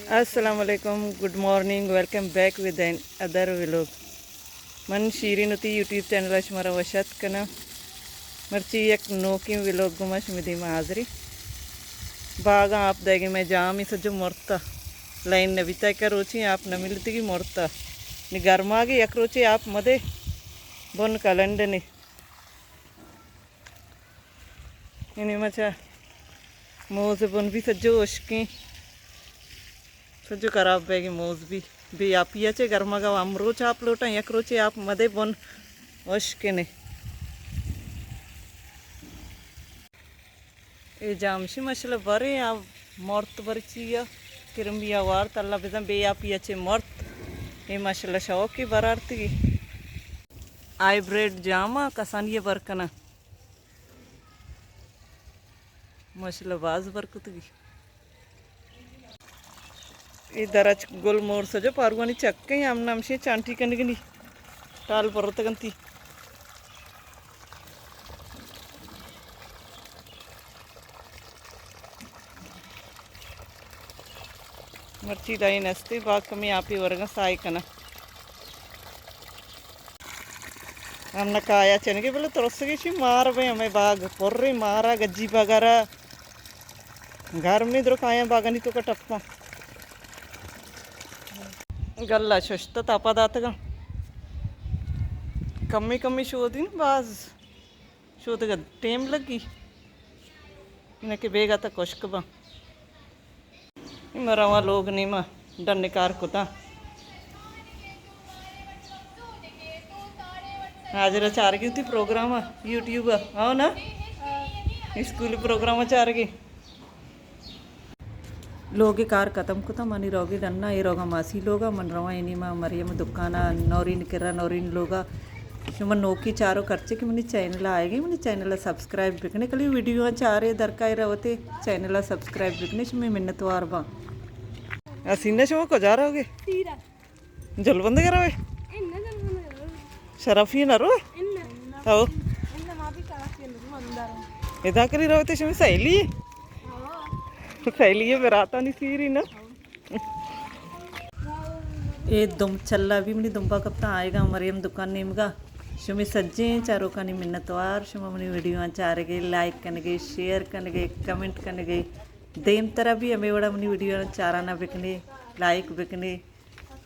السلام علیکم، good morning, welcome back with an other vlog. من شیرین وتی یوٹیوب چینل ءَ شمارا وش اتک کناں۔ مرچی یک نوکیں ویلوگ گوں ما شمے دیما حاضری۔ باغاں آپ دئیگیں، مئے جامی سجو مرتا، لائن نہ بیتا، کہ روچی آپ نہ ملتگی مرتا۔ نی گرماگی یک روچے آپ مدے بن کلنڈ نے۔ یعنی مچا موز بن بھی سجو اشکیں۔ سجو خراب بیگی موز بھی۔ بے آپی ءَ چہ گرماگ ءَ ہم روچ آپ لوٹاں، یک روچے آپ مدے بن اشکنے۔ اے جامشی ماشاءاللہ برے آ مرت، برچی ءَ کرمبی ءَ وارت، اللہ بزن بے آپی ءَ چہ مرت۔ اے ماشاءاللہ شوقی برارتگی۔ ہائیبریڈ جام ءَ کسانی ءَ بر کناں۔ ماشاءاللہ باز بر کتگی۔ اے درچک گل مور سجا پاروانی چکیں، ہم نمشیں چانٹی کنگنی ٹال پرتگنتی۔ مرچی لائن استے، باغ کمی آپی ورگاں سائے کناں۔ ہم نہ کایا چنگے، بلے ترسگی شی مار بے ہمیں باغ پریں مارا گجی بگرا۔ گرمی درو کایاں باغانی توکا ٹپاں۔ گلا ششت تاپا داتگاں۔ کمی کمی شودین باز۔ شودگ ءَ ٹیم لگی، نہ کہ بیگا تا کشک باں۔ ما رواں لوگ نیما، ڈن کار کتاں۔ حاجرہ چارگی وتی پروگرام ءَ، یوٹیوب ءَ، ہو نا؟ اسکول پروگرام ءَ چارگی۔ لوگ ءِ کار ختم کتاں، منی روگ ءِ ڈن ءَ، اے روگاں ماسی لوگ ءَ، من رواں اے نیما مریم دکان ءَ، نورین کرا، نورین لوگ ءَ۔ شما نوکی چاروک، ہرچے کہ منی چینل ءَ آئیگی، منی چینل ءَ سبسکرائب بکنے، کلی ویڈیو چارے درکائے روتے، چینل ءَ سبسکرائب بکنے، شمے منتوار باں۔ حسینہ، شما کجا روگے؟ جلبندگ ءَ روئے؟ اناں، جلبندگ ءَ روئے۔ شرفی نہ روئے؟ اناں۔ ہو۔ اناں، ما بھی شرفی نہ روئے، اندر۔ ادا کلی روئے تے شمی سہیلی؟ ہاں۔ سہیلی ہے، براتانی سیری نا۔ ہاں۔ اے دم چلا بھی منی دمبا کپتا آئیگا مریم دکان نیمگا۔ شمی سجیں چاروکانی منتوار، شما منی ویڈیو چارگے، لائک کنگے، شیئر کنگے، کمنٹ کنگے۔ دیم ترا بھی ہمیں وڑا منی ویڈیو چارانا بکنے، لائک بکنے۔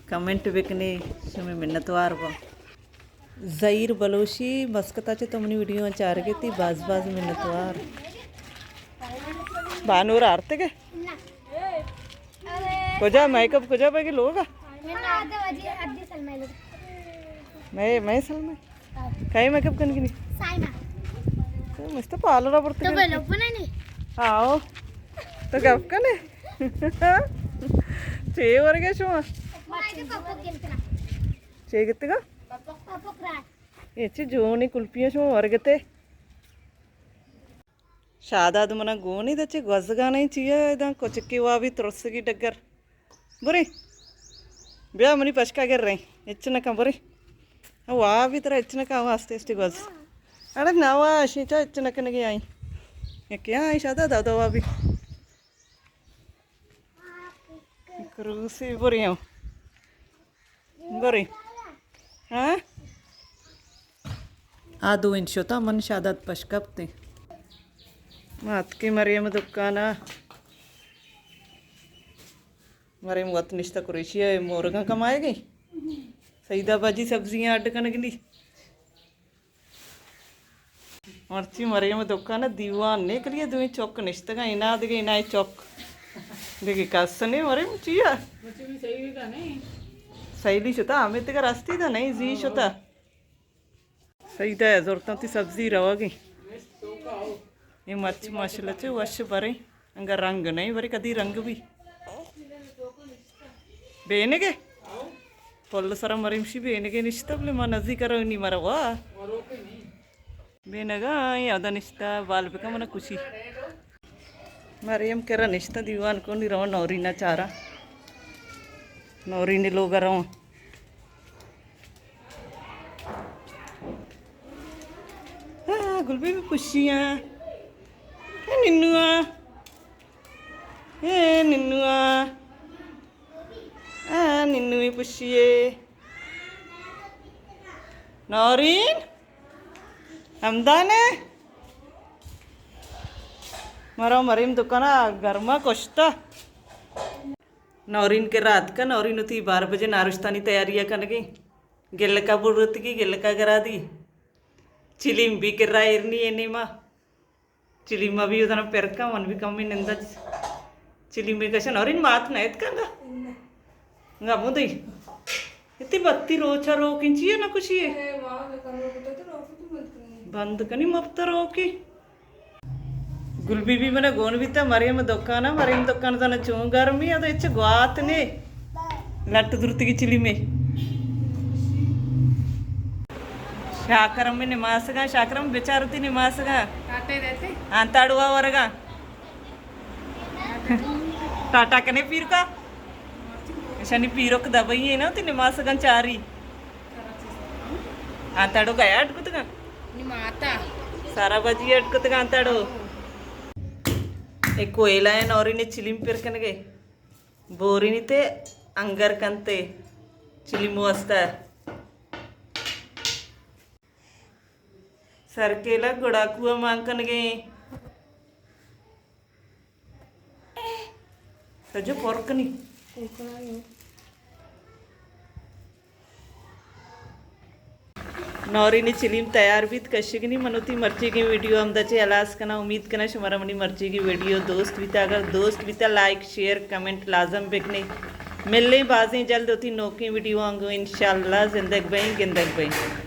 کمنٹ بکنے، شمے منتوار باں۔ زہیر بلوشی مسکتا چہ تو منی ویڈیو چارگے تی، باز باز منتوار۔ بانور آرتگے؟ کجا میک اپ کجا پہ لوگا؟ میں، میں سلمے۔ کئی میک اپ کنگی نی؟ سائنا۔ تو مست پارلر برتے تو کنگی۔ بلو بنانی۔ آؤ۔ تو گپ کنے۔ چے ورگے شما؟ چے گتگا؟ اے چے جونی کلپیاں شما ورگتے؟ شاداد منا گونی دچے گوزگا نہیں چیا، داں کچکی وابی ترسگی ڈگر۔ برے، بیا منی پشکا گر رہے، اچ نہ کن برے۔ وابی ترا اچ نہ کن، واسطے اسٹی گوز۔ اڑے نوا شیچا اچ نہ کنگی آئی۔ یہ کیا آئی شاداد، دو دو وابی۔ کروسی برے ہوں۔ برے۔ ہاں؟ آ دوئیں شتا من شاداد پش کپتیں۔ ما اتکیں مریم دکانا۔ مریم وت نشتہ قریشی ہے، مورگاں کمائے گئی۔ سیدہ باجی سبزیاں اڈ کنگنی۔ مرچی مریم دکان ء دیوان نے کلیے، دوئیں چک نشتگاں، انا دگہ انا چک۔ دگہ کس نے مریم چیا؟ بچے بھی صحیح ہوگا نہیں۔ سہیلی شتا، ہمے تکا راستی دا نہیں، زی شتا۔ سہی دا، زورتاں تی سبزی روگی۔ یہ مرچ ماشاءاللہ چے وش برے، انگا رنگ نہیں، برے کدی رنگ بھی۔ بینگے؟ پل سرا مریم شی بینگے نشتا، بلے ما نزدیک رو نی مروا۔ بینگا آئی ادا نشتا، بال بکا منا کشی۔ مریم کرا نشتا دیوان کونی، رواں نورینا چارا۔ نورین لوگا رواں۔ آ، گل بی بی پشیاں۔ اے ننو آ۔ اے ننو آ۔ آ، ننوی پشیے۔ نورین؟ ہمدانے؟ مرو مریم دکانا گرما کشتا۔ نورین کرا اتکا، نورین وتی بارہ بجے نارشتانی تیاری ء کنگی۔ گلکا برتگی، گلکا گرا دی۔ چلیم بی کرا ایرنی اے نیما۔ چلیما بی ادنا پر کن، من بی کمی نندا۔ چلیمے کشن، اور ان مات نہ اتکا گا۔ گا مو دئی۔ اتی بتی روچا روکیں چیئے نہ کشی ہے۔ بند کنی مپتا روکی۔ گل بی بی منا گون بیتا، مریم دکانا، مریم دکان زانا چون گرمی، اد اچ گوات نے۔ لٹ درتگی چلیمے۔ شاکرم نماسگا، شاکرم بچار وتی نماسگا۔ آٹے دیتے؟ آنتاڑوا ورگا۔ ٹاٹا کنے پیرکا؟ شنی پیرک دبئی ہے نا، وتی نماسگا چاری۔ آنتاڑو گیا اڈ کتگا؟ نی ماتا۔ سارا بجی اڈ کتگا آنتاڑو۔ اے کوئلہ ہے، نوری نے چلیم پر کنگے۔ بورینی تے انگر کنتے چلیمو واسطہ۔ سرکیلا گڑاکو مان کنگے۔ سجو پر کنی۔ نورینی چلیم تیار بیت، کشگنی۔ من وتی مرچیگیں ویڈیو ہمدا چہ ہلاس کناں۔ امید کناں شمارا منی مرچیگیں ویڈیو دوست بیتا۔ اگر دوست بیتا، لائک، شیئر، کمنٹ لازم بکنے۔ ملیں بازیں جلد وتی نوکیں ویڈیو آنگو۔ انشاءاللہ زندگ بئیں، گندگ بئیں۔